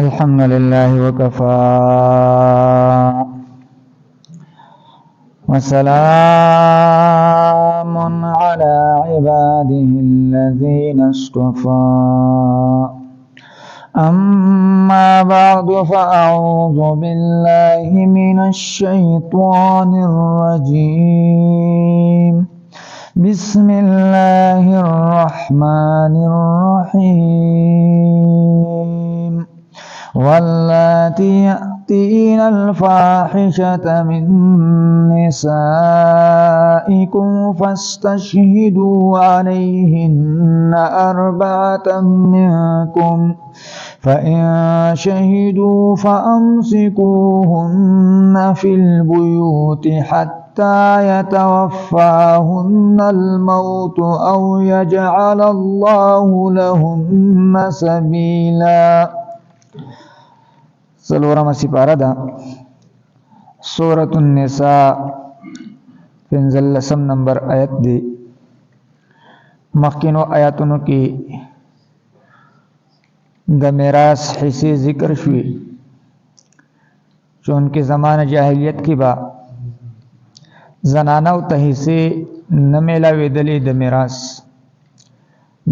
الحمد لله وكفى وسلام على عباده الذين اصطفى. أما بعد، فأعوذ بالله من الشيطان الرجيم. بسم الله الرحمن الرحيم. واللاتي يأتين الفاحشة من نسائكم فاستشهدوا عليهن أربعة منكم، فإن شهدوا فأمسكوهن في البيوت حتى يتوفاهن الموت أو يجعل الله لهن سبيلا. څلورمه سپاره ده، سورة النساء، پنځلسم نمبر آیت دی. مخکینو آیاتونو کې د میراث حصے ذکر شوي، چونکه زمانه جاهلیت کې با زنانو ته حصے نه میلاوېدلې د میراث،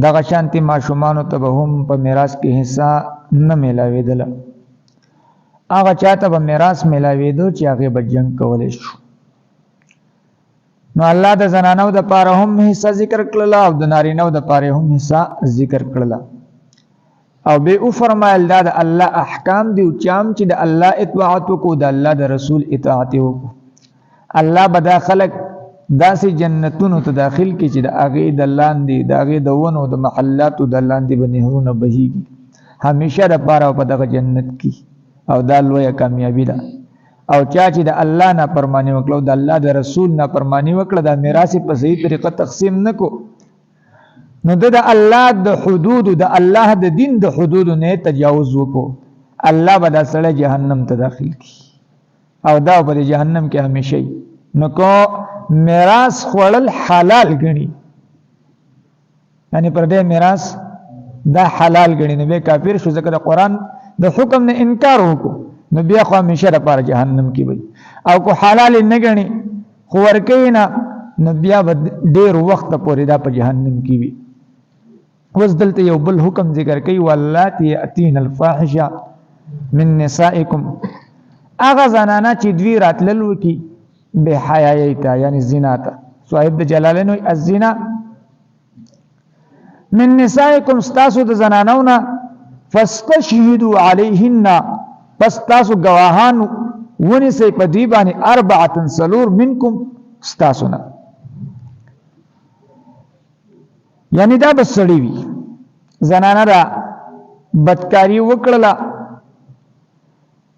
دغه شانتي ماشومانو ته به هم په میراث کې حصہ نه میلاوېدله. هغه چاته به میراث میلاوېدو چې هغه به جنگ کولی شو. نو الله د زنانو د پاره هم حصہ ذکر کړله او د نارینو د پاره هم حصہ ذکر کړله، او به او فرمایل دا د الله احکام دی، او چام چې د الله اطاعت وکړو، د الله د رسول اطاعت وکړو، الله به دا خلک داسې جنتونو ته داخل کی چې د هغې د لاندې، د هغې د ونو د محلاتو د لاندې به نهرونه بهیږي همیشه د پاره په دغه جنت کې، او دا لویه کامیابي ده. او چا چې د الله نه پرمانی وکړه او د الله د رسول نه پرمانی وکړه، دا میراث په صحیح طریقه تقسیم نکو، نو د الله د حدود، د الله د دین د حدود نه تجاوز وکړو، الله به دا سړی جهنم ته داخل کی او دا په جهنم کې همیشه. نو کو میراث خوړل حلال ګڼي، یعنی پر دې میراث دا حلال ګڼي، نو به کافر شو، ځکه د قران د حکم نه انکار وکړو، نو بیا خو همیشه لپاره جهنم کې وي. او کو حلال نه ګڼي خو ورکوي نه، نو بیا به ډیر وخت پورې دا په جهنم کې وي. اوس دلته یو بل حکم ذکر کوي، واللاتي یاتین الفاحشه من نسائکم، هغه زنانه چې دوی راتلل وکي بے حیايي ته، یعنی زنا ته. صاحب د جلالین الزنا من نسائکم، ستاسو د زنانو نه، فاستشهدوا علیهن، پس تاسو گواهان ونیسئ په دوی باندې، اربعه څلور، منکم ستاسو نه، یعنی دا به سړی وي. زنانه را بدکاری وکړله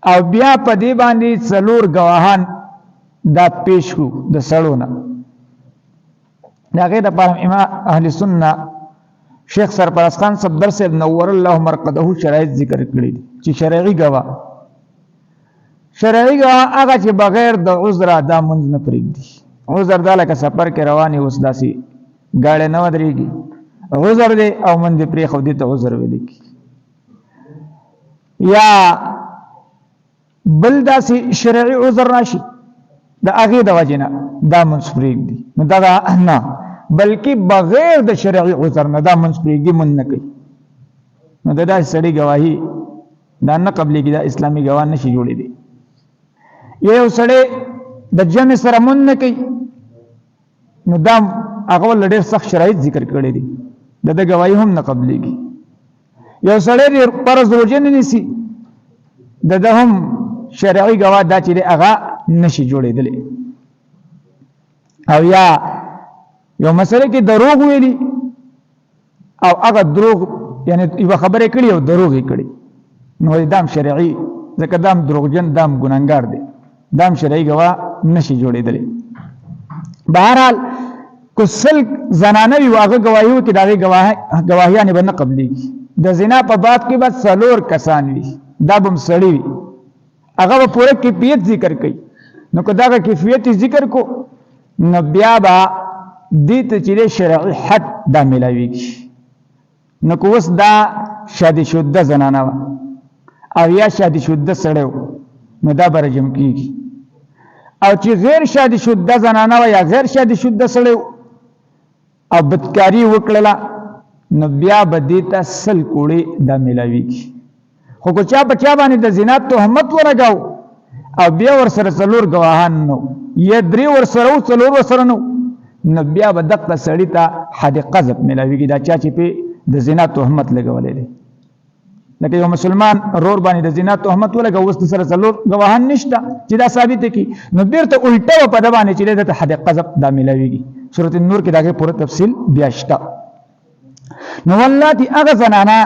او بیا په دې باندې څلور گواهان دا پیش کو د سړو نه. د هغې دپاره امام اهل سنت شیخ سرپرست خان صفدر صاحب نور الله مرقده شرایط ذکر کړي دي چې شرعي ګواه، شرعي ګواه هغه چې بغیر د عذره دا منځ نه پرېږدي. عذر دا لکه سفر کې روان یې، اوس داسې ګاډی نه ودرېږي، عذر دی او منځ یې پرېښود، دې ته عذر ویل کېږي. یا بل داسې شرعي عذر راشي د هغې د وجې نه دا منځ پرېږدي، نو دغه نه، بلکې بغیر د شرعي عذر نه دا منځ پرېږدي، مونځ نه کوي، نو د داسې سړي ګواهي دا نه قبلېږي، دا اسلامي ګواه نه شي جوړېدی. یو سړی د جمع سره مونځ نه کوي، نو دا هغه ول ډېر سخت شرایط ذکر کړی دي، د ده ګواهي هم نه قبلېږي. یو سړی دی فرض روژه نه نیسي، د ده هم شرعي ګواه دا چې دی هغه نشي جوړېدلی. او یا یو مسله کې دروغ ویلي او هغه دروغ، یعنی یوه خبره کړې او دروغ یې کړي، نو دام شرعي، ځکه دام دروغجن، دام ګناهګار دی، دام شرعي ګواه نشي جوړېدلی. بهرحال کو سل زنانه وي هغه ګواهي وکړي، د هغې ګواهیانې به نه قبلېږي. د زنا په باب کې به څلور کسان وي، دا به هم سړي وي، هغه به پوره کیفیت ذکر کوي. نو که دغه کیفیت ذکر کو، نو بیا به دې ته چې دی شرعي حد دا میلاویږي. نو که اوس دا شادي شده زنانه وه او یا شادي شده سړی نو دا به رجم کیږي. او چې غیر شادي شده زنانه وه یا غیر شادي شده سړی او بدکاری وکړله نو بیا به دې ته 100 کوړې دا میلاویږي. خو که چا په چا باندې د زنا تهمت ولګاو او بیا ورسره 4 ګواهان نو یا 3 ورسره او 4 ورسره نو، نو بیا به دقه سړي ته حد قذف میلاویږي، دا چا چې پې د زنا تهمت لګولی دی. لکه یو مسلمان رور باندې د زنا تهمت ولګاو، اوس د سره 4 ګواهان نشته چې دا ثابت کړي، نو بیرته الټه به په ده باندې چې دی ده ته حد قذف دا میلاویږي. سورة النور کې د هغې پوره تفصیل بیا شته. نو واللاتي هغه زنانه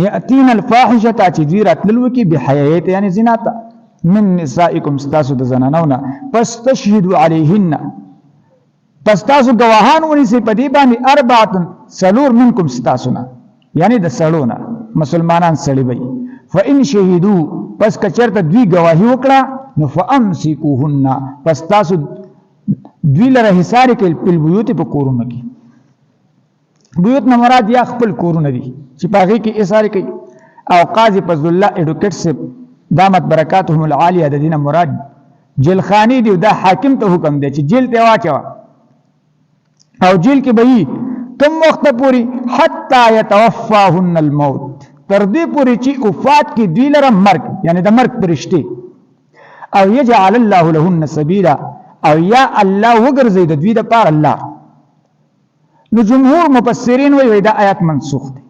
یأتین الفاحشة چې دوی راتلل وکړي بحیایت یعنې زنا ته، من نسائکم ستاسو د زنانو نه، فاستشهدوا علیهن، پس تاسو ګواهان ونیسئ په دې باندې اربعة 4 منکم ستاسو نه، یعنې د سړو نه، مسلمانان سړي وي. فإن شهدو پس که چېرته دوی ګواهي وکړه نو فأمسکوهن، پس تاسو دوی لره حصار کړئ په البیوت په کورونو کې. بیوت نه مراد یا خپل کورونه دي چې په هغې کې اظهار کوي. او قاضي فضل الله ایډوکیټ صاحب دامت برکاتهم العالیه د دې نه مراد جیلخانې دي، دا حاکم ته حکم دی چې جیل ته واچوه او جیل کې به یي کوم وخت پورې حتی یتوفاهن الموت، تر دې پورې چې وفات کې دوی لره مرګ، یعنې د مرګ پرشتې، او یجعل الله لهن سبیلا، او یا الله وګرځي د دوی دپاره لار. نو جمهور مفسرین وایي دا آیات منسوخ دی،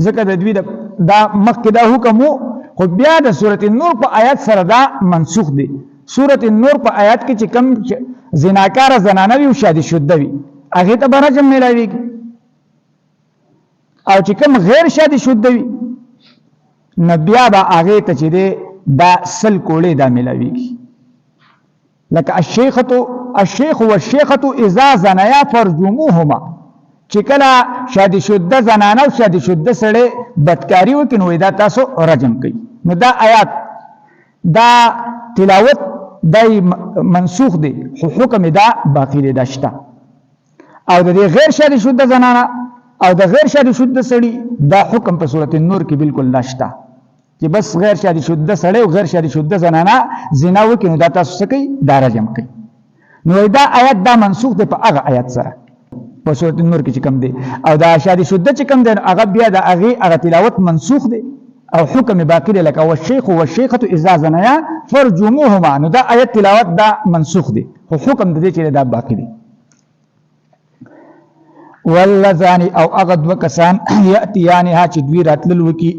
ځکه د دوی دا مخکې دا حکم وو، خو بیا د سورة النور په آیات سره دا منسوخ دی. سورة النور په آیات کې چې کوم زناکاره زنانه وي او شادي شده وي هغې ته به رجم میلاویږي، او چې کوم غیر شادي شده وي نو بیا به هغې ته چې دی دا 100 کوړې دا میلاویږي. لکه الشیخ والشیخة اذا زنیا فرجموهما، چې کله شادي شده زنانه او شادي شده سړی بدکاري وکړي نو دا تاسو رجم کوي. نو دا آیات دا تلاوت دا منسوخ دی، خو حکم دا باقی دی، دا شته. او د دې غیر شادي شده زنانه او د غیر شادي شده سړي دا حکم په سورة النور کې بالکل نشته چې بس غیر شادي شده سړی او غیر شادي شده زنانه زنا وکړي نو دا تاسو څه کوي؟ دا رجم کوي. نو دا آیات دا منسوخ دی په هغه آیات سره په سورة النور کې چې کوم دی، او دا شادي شده چې کوم دی نو هغه بیا د هغې هغه تلاوت منسوخ دی او حکم باقي دی. لکه والشیخ والشیخة اذا زنیا فرجموهما، نو دا آیت تلاوت دا منسوخ دی، خو حکم د دې چې دا باقي دی. واللذان او هغه دوه کسان یأتیانها چې دوی راتلل وکړي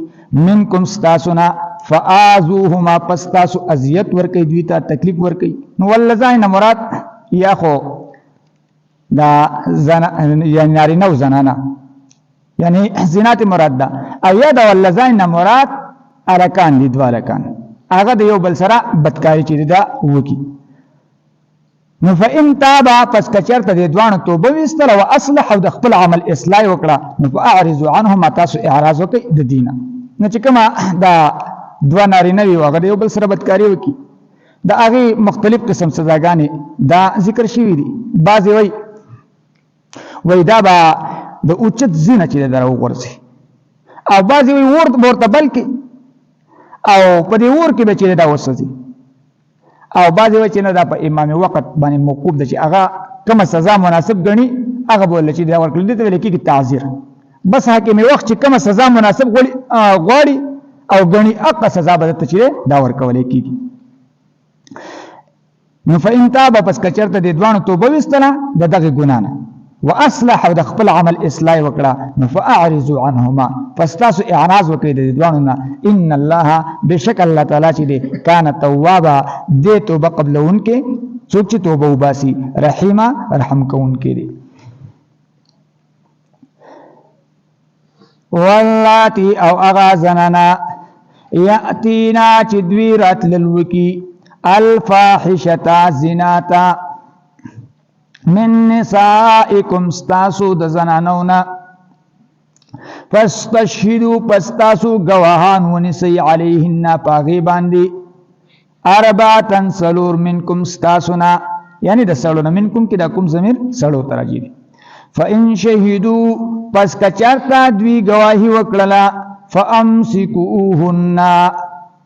منکم ستاسو نه، فآذوهما پس تاسو اذیت ورکوي دوی ته تکلیف ورکوي. نو واللذان نه مراد یا خو دا یعنی نارینه او زنانه، یعنی زنا ته مراد ده، او یا دا واللذان نه مراد هلکان دي، دوه هلکان هغه د یو بل سره بدکاري چې دا وکړي. نو فإن تابا پس که چېرته دې دواړو توبه ویستله او اصلح او د خپل عمل اصلاح یې وکړه نو فأعرضوا عنهما تاسو اعراض وکړئ د دینه. نو چې کومه دا دوه نارینه وي هغه د یو بل سره بدکاري وکړي، د هغې مختلف قسم سزاګانې دا ذکر شوي دي. بعضې وایي دا به د اوچت زینه چې دی راوغورځي، او بعضې وایي اور به ورته بل کړي او په دې اور کې به چې دا وسوځي، او بعضې وایي چې نه دا په امام وقت باندې موقوف ده چې هغه کومه سزا مناسب ګڼي هغه به ورله چې دا ورکړي. دې ته ویل کېږي تعذیر. بس حاکم وخت چې کومه سزا مناسب غواړي او ګڼي هغه سزا به درته چې دا ورکولی کېږي. نو فإن تاب پس که چېرته دې دواړو توبه ویستله د دغې ګناه نه واصلح او د خپل عمل اصلاح وکړه نو فاعرضوا عنهما پس تاسو اعراض وکړئ د دې دواړو نه، ان الله بشک الله تعالی چې دی کان توابا دې توبه قبلونکی څوک چې توبه وباسي، رحیمه رحم کوونکی دی. واللاتی او هغه زنانه یاتینا چې دوی راتلل وکي الفاحشة زنا ته من نسائکم ستاسو د زنانو نه، فاستشهدو پس تاسو ګواهان ونیسئ علیهن په هغې باندې اربعة 4 منکم ستاسو نه، یعنی د سړو نه، منکم کې دا کوم ضمیر سړو ته راځي. فإن شهدو پس که چېرته دوی ګواهي وکړله فامسکوهن،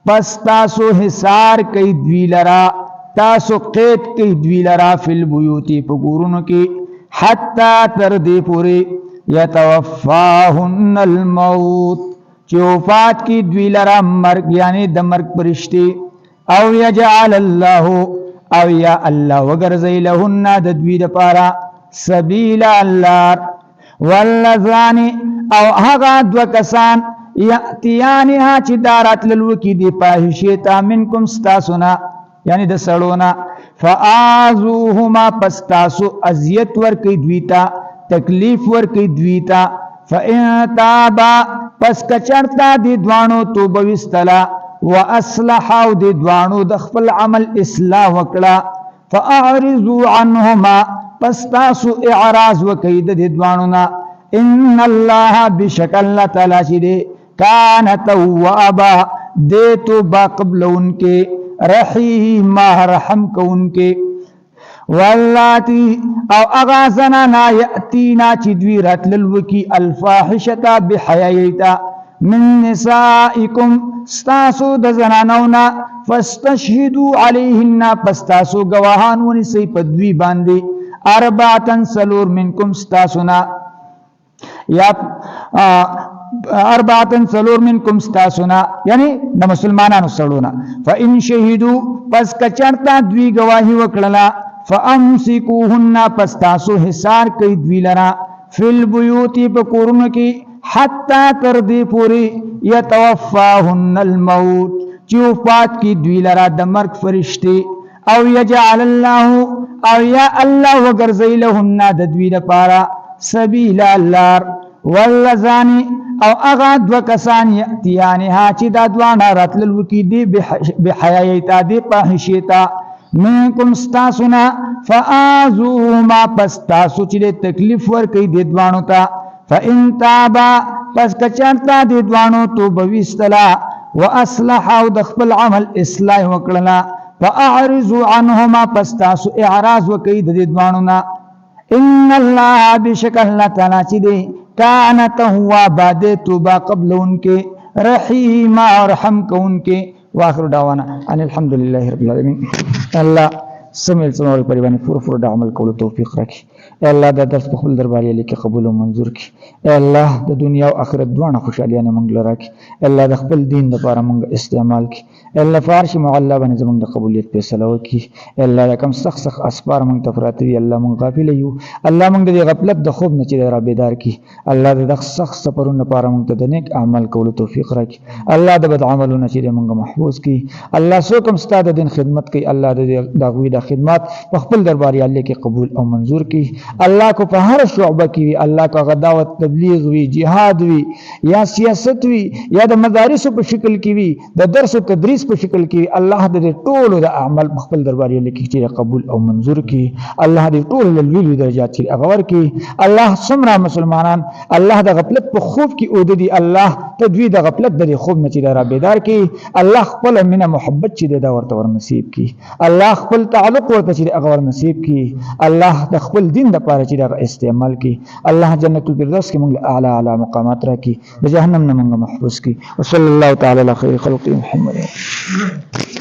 پس تاسو حصار کوي دوی لرا، تاسو قید کوي دوی لرا، فی البیوت په کورونو کې، حتی تر دې پورې یتوفاهن الموت، چې وفات کی دوی لرا مرګ، یعنی د مرګ پرشتي، او یجعل الله، او یا الله وګرځي لهن د دوی د پاره سبیل الله. والذان، او هغه دو کسان، یاتیانها چې دارات لوکی دی فاحشه تا، منکم ستاسونا، یعنی د سړونا، فآذوهما، پس تاسو اذیت ورکی دوی ته، تکلیف ورکی دوی ته. فإن تابا، پس کچرتا دی دوانو توبه وستلا، واصلح، او دی دوانو د خپل عمل اصلاح وکړه، فاعرضوا عنهما، پس تاسو اعراض وکړئ د دې دوانو نه. ان الله، بشک الله تعالی چې دی، کان توابا، دې توبه قبلونکې، رحیم، رحم کوونکې. واللاتی، او اغا زنانا، یاتینا چې دوی راتلل وکي، الفاحشتا بحیایتا، من نسائکم ستاسو د زنانو نه، فاستشهدوا علیهن، پس تاسو گواهان ونیسئ په دوی باندې، اربعتن سلور، منکم ستاسو نه، یا اربعتن سلور، منکم ستاسونا، یعنی د مسلمانانو سړونه. فإن شهدو، پس کچرتا دوی گواهی وکړه، فامسکوهن، پس تاسو حصار کوي دوی لرا، فی البیوت په کورونو کې، حتی تر دې پورې یتوفاهن الموت، چې وفات کی دوی لرا د مرګ فرشتي، او یجعل الله، او یا الله وګرځي لهن د دوی لپاره سبیل لار. واللذان، او هغه دو کسان، یاتیانها چې دا دواړه راتلل وکي دي بحیایتا دی فاحشیتا، منکم ستاسونا، فآذوهما، پس تاسو چې تکلیف ورکوي دې دواړو ته. فإن تابا، پس کچرتا دې دواړو توبه ویستله، واصلح، او د خپل عمل اصلاح وکړله، فاعرضوا عنهما، پس تاسو اعراض وکړئ د دې دواړو نه. ان الله، بشک الله تعالی چې دی، کان توابا، د توبه قبلونکې، رحیم، رحم کوونکې. واخر دعوانا ان الحمد لله رب العالمین. الله سمل سمول پر باندې پوره پوره د عمل کولو توفیق راکړي. اے الله، دا درس په خپل دربار یې کې قبول او منظور کړي. اے الله، د دنیا او آخرت دواړه خوشحالیانې مونږ له راکړي. اے الله، د خپل دین لپاره مونږ استعمال کړي. اے الله، په عرش معلا باندې زمونږ د قبولیت فیصله وکړي. اے الله، دا کم سخت سخت اسفار مونږ ته پراته دي، الله مونږ غافل یو، الله مونږ د غفلت د خوب نه چې را بیدار کړي. الله د دغه سخت سفرونو لپاره مونږ ته د نیک اعمال کولو توفیق راکړي. الله د بد عملونو چې مونږ محفوظ کړي. الله، څوک هم ستا د دین خدمت کوي، الله د هغوی د خدمات په خپل دربار عالی کې قبول او منظور کړي. الله، کو په هر شعبه کې وي، الله کو هغه دعوت تبلیغ وي، جهاد وي، یا سیاست وي، یا د مدارسو په شکل کې وي، د درس او تدریس په شکل کې وي، الله د ټولو د اعمال په خپل دربار عالی کې چې قبول او منظور کړي. الله دې ټول لوی لوی درجات چې هغه ورکړي. الله، څومره مسلمانان الله د غفلت په خوب کې اوده دي، الله ته دوی د غفلت د خوب نه چې را بیدار کړي. الله خپل مینه محبت چې دا ورته ور نصیب کړي. الله خپل تعلق ورته چې هغه ور نصیب کړي. الله د خپل دین د پاره چې دا استعمال کړي. الله جنت الفردوس کې موږ اعلی اعلی مقامات راکړي، د جهنم نه موږ محفوظ کړي. وصلی الله تعالی علی خیر خلق محمد.